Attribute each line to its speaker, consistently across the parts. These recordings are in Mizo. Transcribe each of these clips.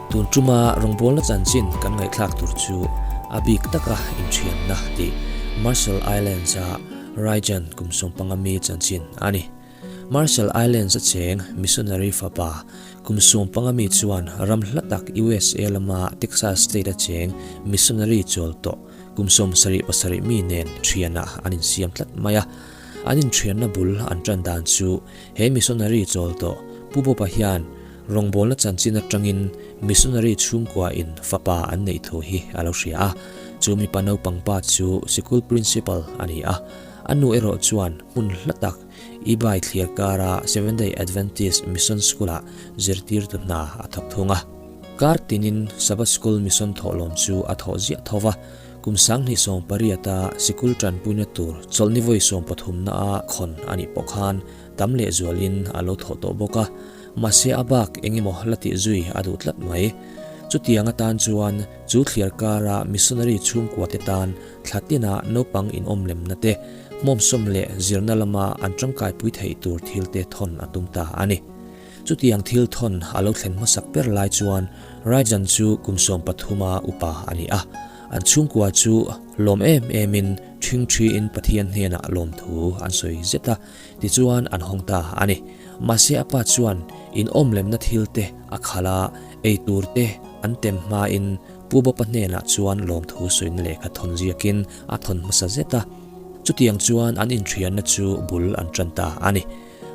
Speaker 1: Tun tuma rawngbawlna chanchin kan ngaihthlak tur chu a bik taka inthianna tih Marshall Islands-a Raijan kum sawmpanga mi chanchin a ni. Marshall Islands a cheng missionary fapa kum sawmpanga mi chuan ram hla tak USA lama Texas state a cheng missionary chawl tawh kum 77 mi nen thianah an insiam tlat mai a. An inthianna bul an tan dan chu he missionary chawl tawh Pu Bob-a hian rawngbawlna chanchin atangin missionary chhungkua in fapa an neih thu hi a lo hria a. Chu mipa naupang pa chu sikul principal a ni a. A nu erawh chuan hmun hla tak Ibai thliar kara Seventh-day Adventist Mission School-ah zirtirtu hna a thawk thung a. Kar tinin Sabbath School Mission thawhlawm chu a thawh ziah tho va, kum 2018-a sikul tanpuina tur chawlhni vawi sawmpathumna a khawn a nih pawh khan tam lehzualin a lo thawh tawh bawk a, mahse a bak engemaw la tih zui a duh tlat mai. Chutiang atan chuan chu thliar kara missionary chhungkuate tan Thla tinah naupang inawm lemna te, hmawmsawm leh zirna lama an tangkaipui theih tur thil te thawn a tum ta a ni. Chutiang thil thawn a lo thlen hmasak ber lai chuan Rajan chu kum 13 a upa a ni a. An chhungkua chu lawm em emin ṭhingṭhiin Pathian hnenah lawmthu an sawi zet a, tichuan an hawng ta a ni. Mahse a pa chuan inawm lemna thil te a khalh a, ei tur te an tem hmain Pu Bopa hnenah chuan lawmthu sawina lehkha thawn ziakin a thawn hmasa zet a, chutiang chuan an inthianna chu bul an tan ta a ni.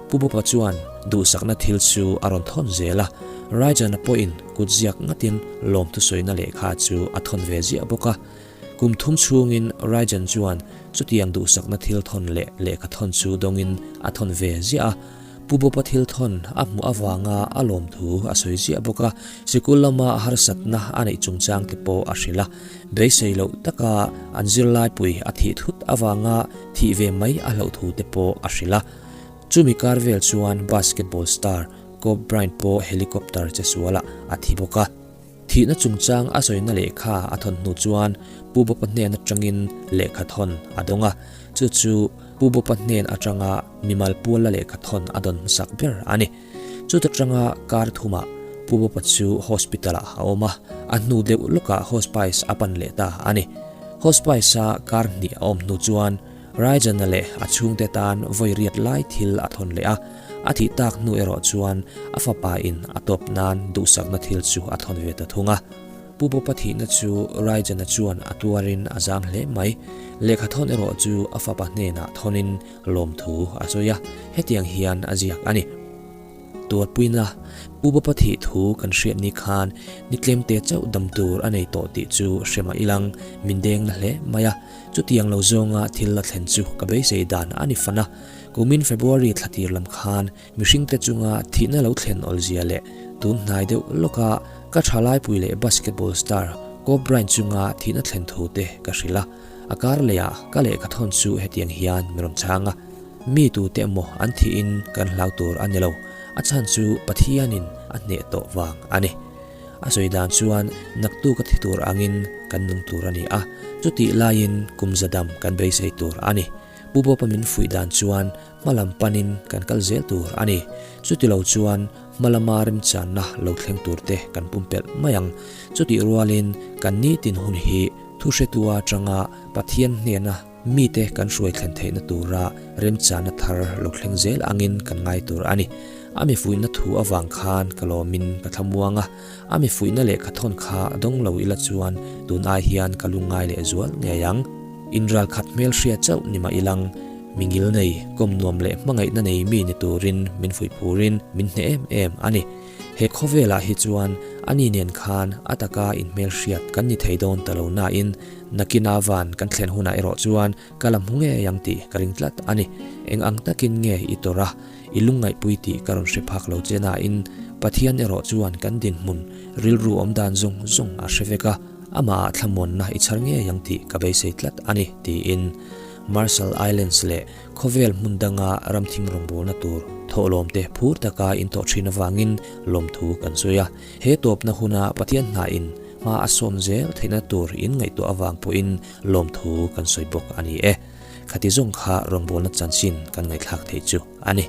Speaker 1: Pu Bopa chuan duhsakna thil chu a rawn thawn zel a, Raijana pawhin kut ziak ngatin lawmthu sawina lehkha chu a thawn ve ziah bawk a. Kum thum chhungin Raijan chuan chutiang duhsakna thil thawn leh lehkha thawn chu dawngin a thawn ve ziah a. Pu Bopa thil thawn a hmuh avanga a lawmthu a sawi ziah bawk a, sikul lama harsatna a neih chungchang te pawh a hrilh a. Beisei loh taka an zirlaipui a thih thut avanga thih ve mai a hlauh thu te pawh a hrilh a. Chumi kar vel chuan basketball star Kobe Bryant pawh helicopter che sualah a thi bawk a. Thihna chungchang a sawina lehkha a thawn hnu chuan Pu Bopa hnen atangin lehkha thawn a dawng a, chu chu Pu Bopa hnen atanga mimal puala lehkha thawn a dawn hmasak ber a ni. Chuta tanga kar thumah Pu Bopa chu hospital ah a awm a, a hnu deuh lawkah hospice a pan leh ta a ni. Hospice a kar hnih a awm hnu chuan Raijana leh a chhungte tan vawi riat lai thil a thawn leh a, a thih tak hnu erawh chuan a fapa in a tawp nan duhsakna thil chu a thawn ve ta thung a. Pu Bopa thihna chu Raijana chuan a tuarin a zam hle mai. Lehkha thawn erawh chu a fapa hnenah thawnin lawmthu a sawi a, hetiang hian a ziak a ni. Tuarpuina, Pu Bapa thih thu kan hriat ni khan ni tlemte chauh dam tur a nei tawh tih chu hre mah ilang min deng na hle mai a. Chutiang lo zawnga thil la thlen chu ka beisei dan a ni fan a. Kumin February thla tir lam khan mihringte chunga thihna lo thlen awlzia leh tun hnai deuh lawka ka thalaipui leh basketball star Kobe Bryant chunga thihna thlen thu te ka hrilh a. A kar lehah ka lehkha thawn chu hetiang hian min rawn chhang a. Mi tute emaw an thihin kan hlau tur a ni lo, a chhan chu Pathianin a hneh tawh vang a ni. A sawi dan chuan naktuk a thi tur angin kan nung tur a ni a, chutih laiin kum zadam kan beisei tur a ni. Pu Bopa min fuih dan chuan hmalam panin kan kal zel tur a ni. Chuti lo chuan hmalama remchanna lo thleng turte kan pumpelh mai ang. Chutih rualin kan nitin hun hi thuhretua atanga Pathian hnena Mite kan hruai thlen theihna tura remchana thar lo thleng zel angin kan ngai tur a ni. A mi fuihna thu avang khan ka lawmin ka thlamuang a, a mi fuihna lehkha thawn kha dawng lo ila chuan tun ai hian ka lungngai leh zual ngei ang. Inral khat hmel hria chauh ni mah ilang, mi ngil nei, kawm nuam leh hmangaihna nei mi ni turin min fuih phurin min hneh em em a ni. He khawvelah hi chuan ani nen khan a taka inhmelhriat kan ni thei dawn ta lo nain Nakina van kan thlen hunah erawh chuan ka la hmu ngei ang tih ka ring tlat a ni. Eng ang takin nge i tawrh a, i lungngaihpui tih ka rawn hre phak lo che nain Pathian erawh chuan kan dinhmun rilru awm dan zawng zawng a hre vek a, amahah thlamuanna i chhar ngei ang tih ka beisei tlat a ni tiin Marshall Islands leh khawvel hmun danga ramthim rawngbawlna tur thawhlawmte phur taka in tawh thin avangin lawmthu kan sawi a. He tawpna huna Pathian hnain Hma a sawm zel theihna tur in ngaihtuah avang pawhin lawmthu kan sawi bawk a ni e. Khati zawng kha rawngbawlna chanchin kan ngaihthlak theih chu a ni.